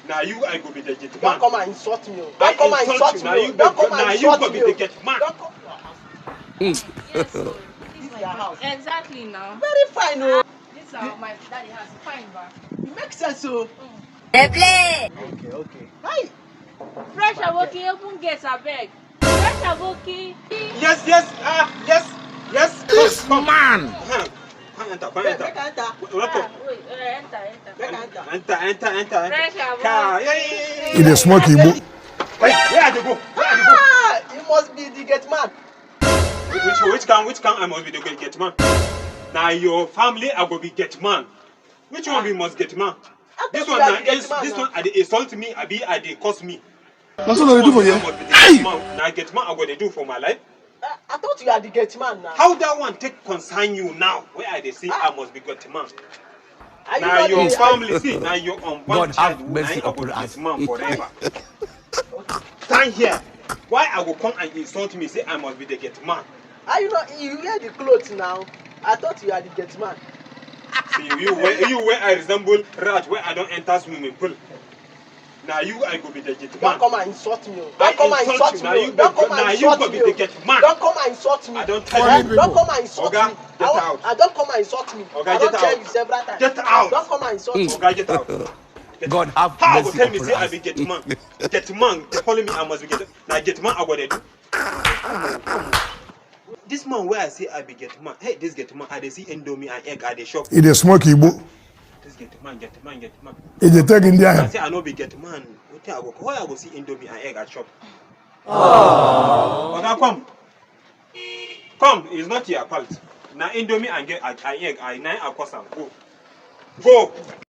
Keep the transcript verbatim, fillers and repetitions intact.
Na you I go be the gate Don't man. Come and insult me. Oh. I Don't come and insult insult you. Na me. You Don't go, come and na you insult go be me. The Oh. gate man. Don't come. Yes, so This is your house. Exactly now. Very fine. Oh. This is my daddy house. Fine, ba. It makes sense. Oh. Dey play. Okay, okay. Hi. Fresh Aboki, open gate, abeg. Fresh Aboki. Yes, yes, ah, yes, yes. This man. Come enter, come Wait, enter. Make I enter. Welcome. Ah, wait, uh, enter, enter. Make I enter. Enter, enter, enter, enter. Fresh Aboki. Car. Yeah, yeah, yeah, yeah. E dey smoke igbo. Hey, where I dey go? Where I dey go? Ah, you must be the gate man. Which which can which can I must be the gate man? Na your family I go be gate man. Which one be must gate man? This one na ins- this one I dey insult me, abi I dey curse me. Na so dem dey do for I here. Must be the gate man. Na gate man I go dey do for my life. I, I thought you are the gate man now. How that one take concern you now? Where I dey see I must be gate man. Are you Na not your the- family see, na your unborn God have child wey mercy na I go be upon us. gate man forever. Stand here. Why I go come and insult me? Say I must be the gate man. Are you not? You wear the clothes now. I thought you are the gate man. See you where you where I resemble rat where I don't enter swimming pool. Now you I go be the gate Don't man. Come and insult me. Oh. I Don't come and insult insult you. Now me. You Don't go, come and now you insult go be me. the Oh. gate man. Don't come and insult me. I don't I tell don't, you. Don't come and insult Oga, me. get I, won't- out. I don't come and insult me. Oga, I don't get tell out. You several times. Get out. Don't come and insult me. Oga, get out. God have How I go mercy tell me upon say I us. Be gate man? Gate man, they calling me I must be gate. Now gate man I go dey do. This man where I say I be gate man. Hey, this gate man, I dey see Indomie and egg, I dey shop. E dey smoke igbo. This gate man, gate man, gate man. E dey take India I hemp. Say I no be gate man. What I go? How I go see Indomie and egg at shop? Oga, come. Come, it's not your fault. Na Indomie and get and egg, I na I cause am. Go. Go.